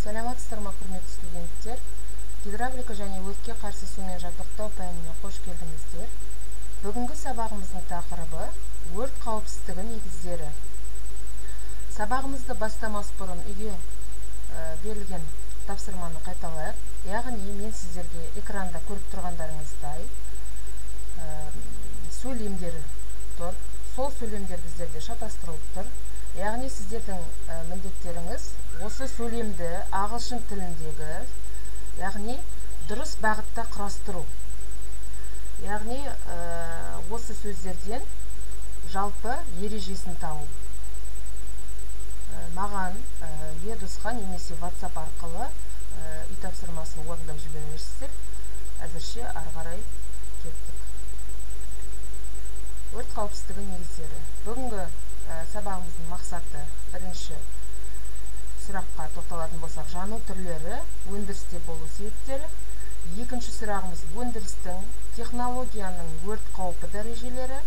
Саламатсыздар ма, құрметті студенттер? Гидравлика және өртке қарсы сумен жабдықтау пәніне қош келдіңіздер. Бүгінгі сабағымыздың тақырыбы өрт қауіпсіздігі негіздері. Сабағымызды бастамас бұрын үйге берілген тапсырманы қайталайық. Яғни мен сіздерге экранда көріп тұрғандарыңыздай сөйлемдер тұр. Сол сөйлемдер біздерде шатастырылып тұр. Яғни сіздердің міндеттеріңіз осы сөйлемді ағылшын тіліндегі, яғни дұрыс бағытта құрастыру. Яғни осы сөздерден жалпы ережесін табу. Маған e-досқа немесе WhatsApp арқылы үй тапсырмасын орындап жібересіздер. Әзірше ары қарай кеттік. Өрт қауіпсіздігі негіздері. Бүгінгі сабағымыздың мақсаты бірінші сұраққа тоқталатын болсақ, жану түрлері, өндірісте болу себептері. Екінші сұрағымыз өндірістің, технологияның өрт қаупі дәрежелері.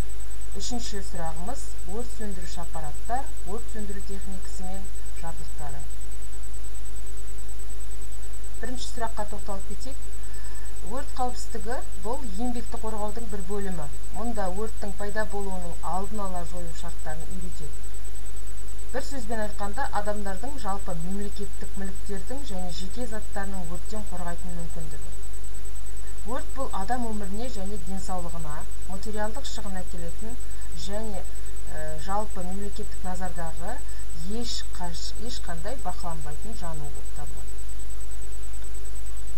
Үшінші сұрағымыз өрт сөндіруші аппараттар, өрт сөндіру техникасы мен жабдықтары. Бірінші сұраққа тоқталып кетейік. Өрт қауіпсіздігі бұл еңбекті қорғаудың бір бөлімі. Мұнда өрттің пайда болуының алдын ала жою шарттарын үйретеді. Бір сөзбен айтқанда, адамдардың жалпы мемлекеттік мүліктердің және жеке заттарының өрттен қорғайтын мүмкіндігі. Өрт бұл адам өміріне және денсаулығына материалдық шығын әкелетін және жалпы мемлекеттік назардағы ешқандай бақыланбайтын жану болып табылады.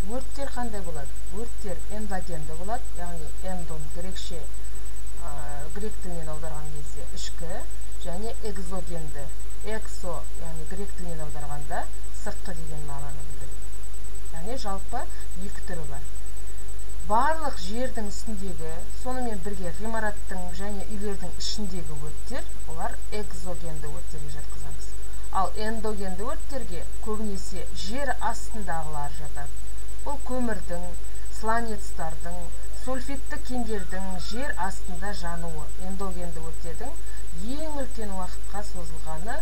Өрттер қандай болады? Өрттер эндогенді болады, яғни эндон грекше, грек тілінен аударған кезде ішкі, және экзогенді, эксо, яғни грек тілінен аударғанда сыртқы деген мағынаны білдіреді. Яғни жалпы екі түрі бар. Барлық жердің үстіндегі, сонымен бірге ғимараттың және үйлердің ішіндегі өрттер, олар экзогенді өрттерге жатқызамыз. Ал эндогенді өрттерге көбінесе жер астындағылар жатады. Бұл көмірдің, сланецтардың, сульфидті кендердің жер астында жануы. Эндогенді өрттердің ең үлкен уақытқа созылғаны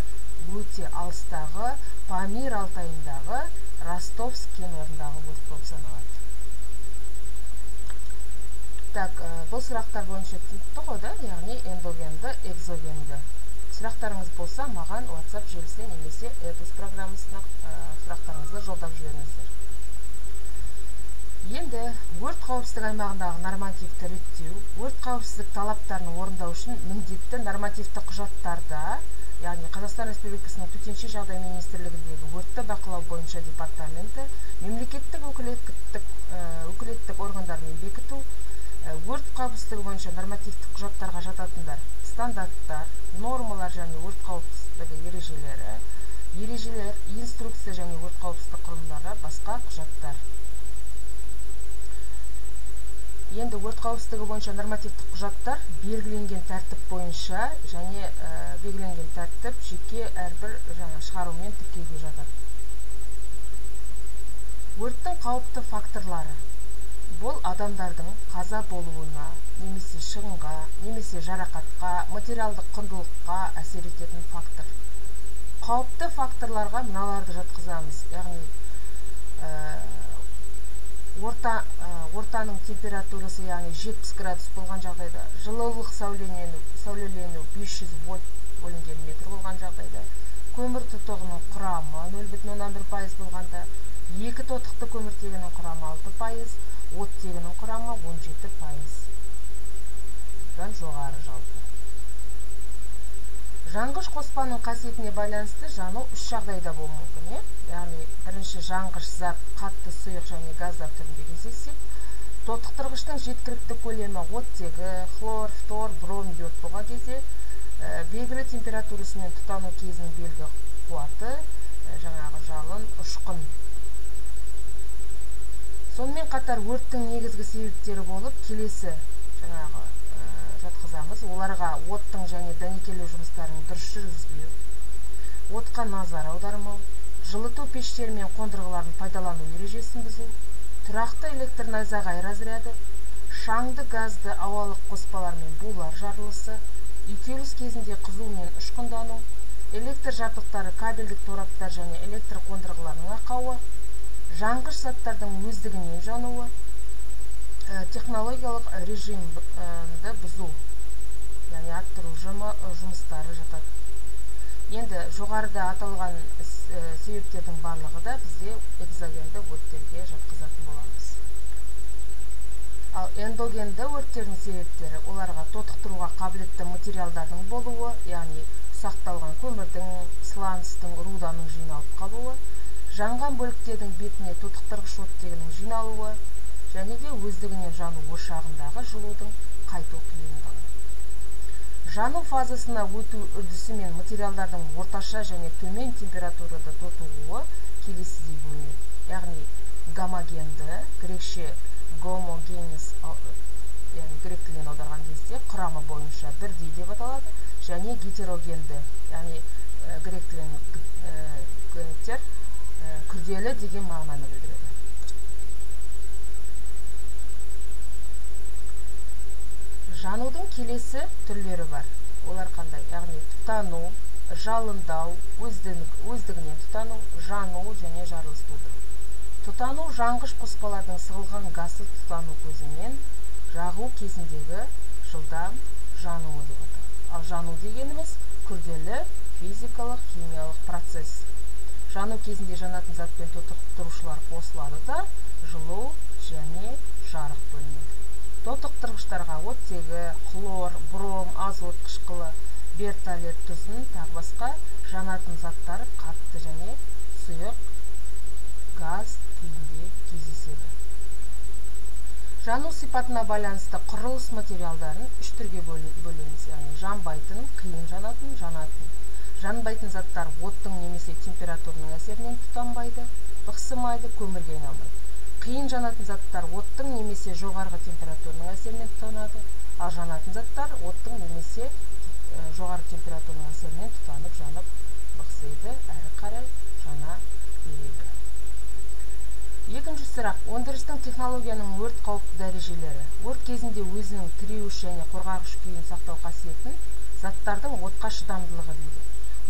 өте алыстағы Памир Алтайындағы Ростовск кен орнындағы өрт болып саналады. Так, бұл сұрақтар бойынша түсінікті ғой да, яғни эндогенді, экзогенді. Сұрақтарыңыз болса, маған WhatsApp желісіне немесе Edus программасына сұрақтарыңызды жолдап жіберіңіздер. Енді өрт қауіпсіздік аймағындағы нормативті реттеу, өрт қауіпсіздік талаптарын орындау үшін міндетті нормативті құжаттарда, яғни Қазақстан Республикасының Төтенше жағдай министрлігіндегі өртті бақылау бойынша департаменті, мемлекеттік өкілеттік органдармен бекіту, өрт қауіпсіздігі бойынша нормативтік құжаттарға жататындар, стандарттар, нормалар және өрт қауіпсіздігі ережелері, ережелер, инструкция және өрт қауіпсіздік құрылымдары, басқа құжаттар. Енді өрт қауіпсіздігі бойынша нормативтік құжаттар белгіленген тәртіп бойынша және белгіленген тәртіп жеке әрбір жаңа шығарумен тіркеуге жатады. Өрттің қауіпті факторлары. Бұл адамдардың қаза болуына, немесе шығынға, немесе жарақатқа, материалдық құндылыққа әсер ететін фактор. Қауіпті факторларға мыналарды жатқызамыз. Яғни ортаның температурасы, яғни 70 градус болған жағдайда, жылылық сәулелену 500 вольт бөлінген метр болған жағдайда, көмір тотығының құрамы 0,1% болғанда, екі тотықты көміртегінің құрамы 6%, оттегінің құрамы 17%-дан жоғары жалпы. Жанғыш қоспаның қасиетіне байланысты жану үш жағдайда болуы мүмкін, яғни бірінші жанғыш зат қатты сұйық және газдар түрінде кездессе, тотықтырғыштың жеткілікті көлемі оттегі, хлор, фтор, бром, йод болған кезде, белгілі температурасымен тұтану кезінің белгі қуаты, жаңағы жалын, ұшқын. Сонымен қатар өрттің негізгі себептері болып келесі жаңағы жатқызамыз. Оларға оттың және дәнекерлеу жұмыстарын дұрыс жүргізбеу, отқа назар аудармау, жылыту пештері мен қондырғыларын пайдалану ережесін бұзу, тұрақты электр найзағай разряды, шаңды газды ауалық қоспалар мен булар жарылысы, үйкеліс кезінде қызу мен ұшқындану, Электр жабдықтары, кабельдік тораптар және электр қондырғыларының ақауы, жанғыш заттардың өздігінен жануы, технологиялық режимді бұзу, яғни арттыру жұмыстары жатады. Енді жоғарыда аталған себептердің барлығы да бізде экзогенді өрттерге жатқызатын боламыз. Ал эндогенді өрттердің себептері оларға тотықтыруға қабілетті материалдардың болуы, яғни ұсақталған көмірдің, сланцтың, руданың жиналып қалуы, жанған бөліктердің бетіне тотықтырғыш оттегінің жиналуы, және де өздігінен жану ошағындағы жылудың қайту қиындығы. Жану фазасына өту үрдісі мен материалдардың орташа және төмен температурада тотығуы келесідей бөлінеді. Яғни гомогенді, грекше гомогенез, яғни грек тілінен аударған кезде құрамы бойынша бірдей деп аталады, және гетерогенді, яғни грек тілінен гетер күрделі деген мағынаны білдіреді. Жанудың келесі түрлері бар. Олар қандай? Яғни тұтану, жалындау, өздігінен тұтану, жану және жарылыс тудыру. Тұтану жанғыш қоспалардың сығылған газды тұтану көзімен жағу кезіндегі жылдам жануы деп аталады. Ал жану дегеніміз күрделі физикалық, химиялық процесс. Жану кезінде жанатын затпен тотықтырушылар қосылады да, жылу және жарық бөлінеді. Тотықтырғыштарға оттегі, хлор, бром, азот қышқылы, бертолет тұзын, тағы басқа жанатын заттар қатты және сұйық газ күйінде кездеседі. Жану сипатына байланысты құрылыс материалдарын үш түрге бөлеміз, яғни жанбайтын, қиын жанатын, жанатын. Жанбайтын заттар оттың немесе температураның әсерінен тұтанбайды, бықсымайды, көмірге айналмайды. Қиын жанатын заттар оттың немесе жоғарғы температураның әсерінен тұтанады, ал жанатын заттар оттың немесе жоғары температураның әсерінен тұтанып, жанып, бықсиды, әрі қарай жана береді. Екінші сұрақ. Өндірістің технологияның өрт қауіпті дәрежелері. Өрт кезінде өзінің тіреуіш және қорғағыш күйін сақтау қасиетін заттардың отқа шыдамдылығы дейді.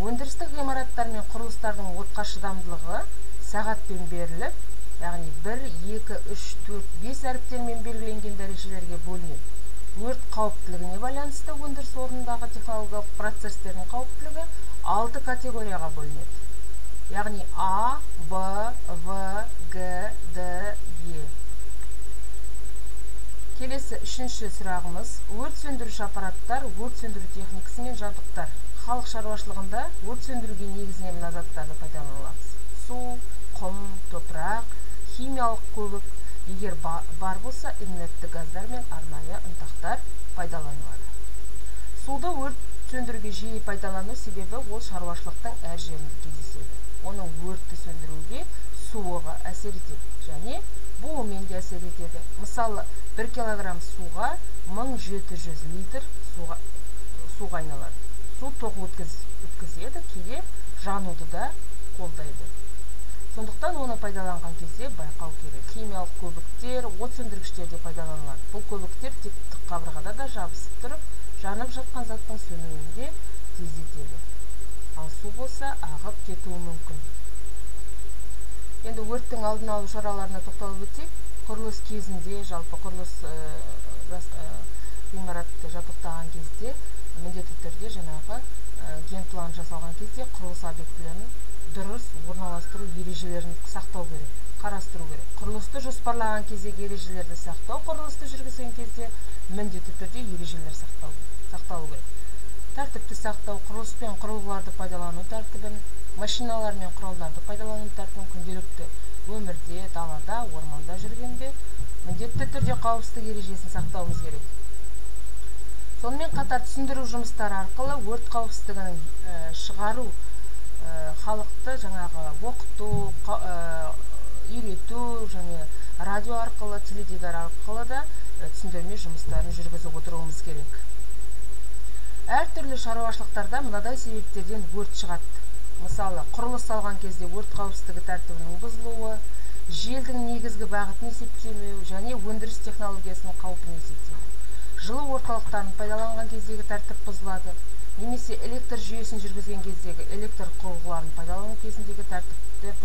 Өндірістік ғимараттар мен құрылыстардың отқа шыдамдылығы сағатпен беріліп, яғни 1, 2, 3, 4, 5 әріптермен белгіленген дәрежелерге бөлінеді. Өрт қауіптілігіне байланысты өндіріс орнындағы технологиялық процестердің қауіптілігі 6 категорияға бөлінеді. Яғни А, Б, В, Г, Д, Е. Келесі үшінші сұрағымыз. Өрт сөндіруші аппараттар, өрт сөндіру техникасы мен жабдықтар. Халық шаруашылығында өрт сөндіруге негізінен мына заттарды пайдаланамыз. Су, құм, топырақ, химиялық көбік, егер бар болса, инертті газдар мен арнайы ұнтақтар пайдаланылады. Суды өрт сөндіруге жиі пайдалану себебі ол шаруашылықтың әр жерінде кездеседі. Оның өртті сөндіруге суығы әсер етеді және буымен де әсер етеді. Мысалы, 1 килограмм суға 1700 литр суға айналады. Су тоқ өткізеді, кейде жануды да қолдайды. Сондықтан оны пайдаланған кезде байқау керек. Химиялық көбіктер, от сөндіргіштер де пайдаланылады. Бұл көбіктер тек қабырғада да жабысып тұрып, жанып жатқан заттың сөнуін де тездетеді. Ал су болса ағып кетуі мүмкін. Енді өрттің алдын алу шараларына тоқталып өтсек, құрылыс кезінде, жалпы құрылыс ғимаратты жабдықтаған кезде міндетті түрде жаңағы генплан жасалған кезде құрылыс объектілерін дұрыс орналастыру ережелерін сақтау керек, қарастыру керек. Құрылысты жоспарлаған кездегі ережелерді сақтау, құрылысты жүргізген кезде міндетті түрде ережелер сақталу керек. Тәртіпті сақтау, құрылыс пен құрылғыларды пайдалану тәртібін, машиналар мен құралдарды пайдалану тәртібін күнделікті өмірде, далада, орманда жүргенде міндетті түрде қауіпсіздік ережесін сақтауымыз керек. Сонымен қатар түсіндіру жұмыстары арқылы өрт қауіпсіздігінің шығару, халықты жаңағы оқыту, үйрету және радио арқылы, теледидар арқылы да түсіндірме жұмыстарын жүргізіп отыруымыз керек. Әртүрлі шаруашылықтарда мынадай себептерден өрт шығады. Мысалы, құрылыс салған кезде өрт қауіпсіздігі тәртібінің бұзылуы, желдің негізгі бағытын есептемеу және өндіріс технологиясының қаупін есептемеу. Жылу орталықтарын пайдаланған кездегі тәртіп бұзылады. Немесе электр жүйесін жүргізген кездегі электр құрылғыларын пайдалану кезіндегі тәртіпті бұзу.